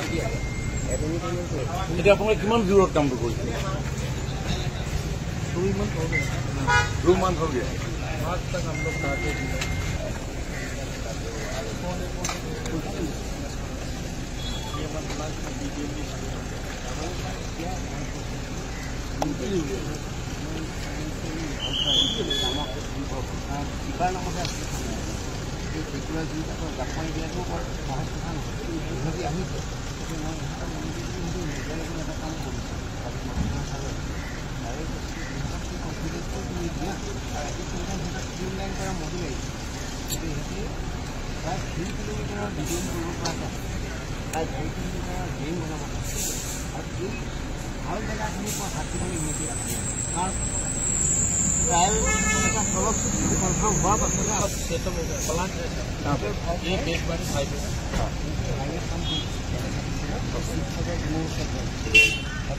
এতিয়া আপোনালোকে কিমান জোৰত কামটো কৰিছে? 2 मंथ हो गया। आज तक हम लोग टारगेट প্ৰায় 3 কিলোমিটাৰৰ ডিজাইন কৰিব পৰা যায়, প্ৰায় 4 কিলোমিটাৰৰ ড্ৰেইন বনাব পাৰে। আৰু এই ভাল জেগাখিনিৰ পৰা হাতীখনি ইমিডিয়েট কাৰণ ট্ৰায়েল এটা ফলশ্ৰুতি কনফাৰ্ম হোৱাৰ পাছতহে কাম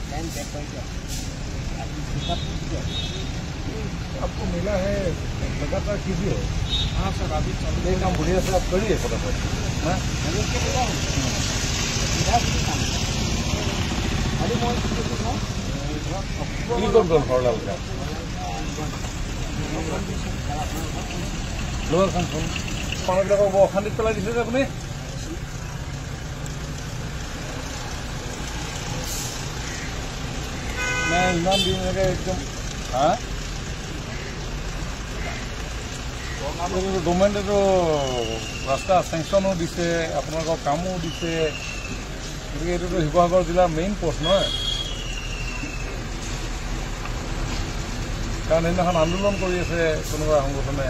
প্লেন বেক কৰি দিয়া হিচাপটো। आपको मिला है, लगातार कीजिए। हाँ सर, अभी चालू ये काम बढ़िया से आप करिए फटाफट। हाँ মানুহবিলাকক বৰ অশান্তিত পেলাই দিছে যে আপুনি। নাই ইমান দিন এনেকৈ একদম। হা, গভৰ্ণমেণ্টেতো ৰাস্তা চেংচনো দিছে, আপোনালোকৰ কামো দিছে, গতিকে এইটোতো শিৱসাগৰ জিলাৰ মেইন পথ নহয়। কাৰণ সেইদিনাখন আন্দোলন কৰি আছে কোনোবা সংগঠনে।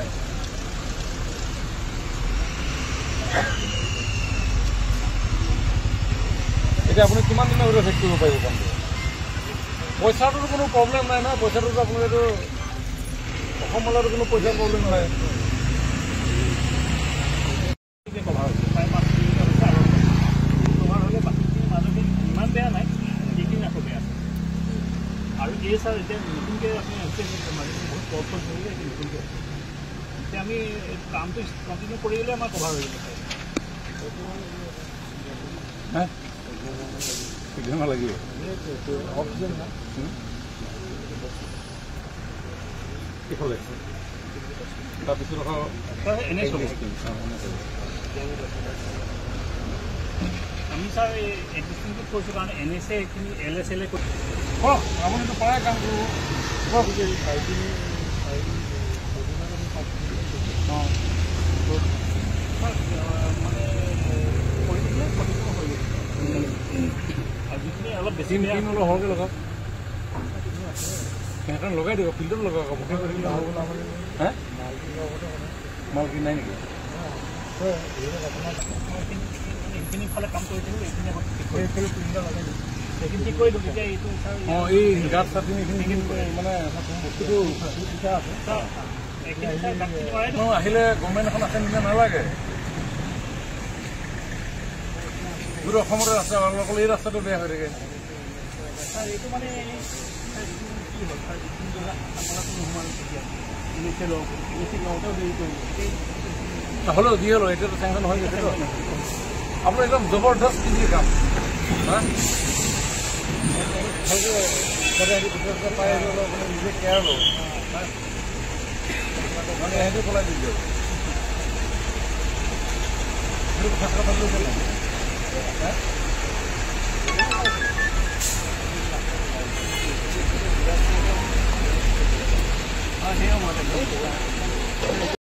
এতিয়া আপুনি কিমান দিনৰ ভিতৰত শেষ কৰিব পাৰিব কামটো? পইচাটোতো কোনো প্ৰব্লেম নাই নহয়, পইচাটোতো আপোনালোকেতো অসমতো কোনো পইচাৰ প্ৰব্লেম নাই। ইমান বেয়া নাই, সেইখিনি আকৌ বেয়া আছে। আৰু এই ছাৰ এতিয়া নতুনকৈ আপুনি বহুত প্ৰব্লেম হৈ গ'ল, এতিয়া নতুনকৈ এতিয়া আমি কামটো কণ্টিনিউ কৰি গ'লে আমাৰ কভাৰ হৈ যাব। লাগিব ইফালে, তাৰপিছত আকৌ এনেই চলি আমি ছাৰ এই এডমিশ্যনটো কৰিছোঁ, কাৰণ এন এছ এ এইখিনি এল এছ এল এ কৰক, আপুনিতো পাৰে কাম কৰিব। মানে কৰি থাকিলে কণ্টিনিউ হৈ গৈছে। আৰু যিখিনি অলপ বেছি অলপ সৰহকৈ লগাওক, সেইকাৰণে লগাই দিব, ফিল্ডত লগাওক। হে মালখিনি নাই নেকি? এইখিনি ফালে কাম কৰি থাকিব, এইখিনি আকৌ ঠিক কৰি সেইখিনি ঠিক কৰি দিওঁ তেতিয়া এইটো। অঁ, এই গাঁত চাটনি এইখিনি মানে বস্তুটো আহিলে গভৰ্ণমেণ্ট এখন আছে নিচিনা নালাগে। গোটেই অসমতে ৰাস্তা ভাল, অকল এই ৰাস্তাটো বেয়া হৈ থাকে। এইটো মানে কি হ'ল ছাৰ, যিখিনি নোসোমাল তেতিয়া লওঁতেও দেৰি কৰিলোঁ। হ'লেও যি হ'লেও এতিয়াতো চেংচন হৈ গৈছেতো। আপোনাৰ একদম জবৰদস্ত কি কাম হা, পাই নিজে কেয়াৰ লওক, মানে সেইটো পলাই দি দিয়ক। সেইটো কথা হা। সেই সময়তে।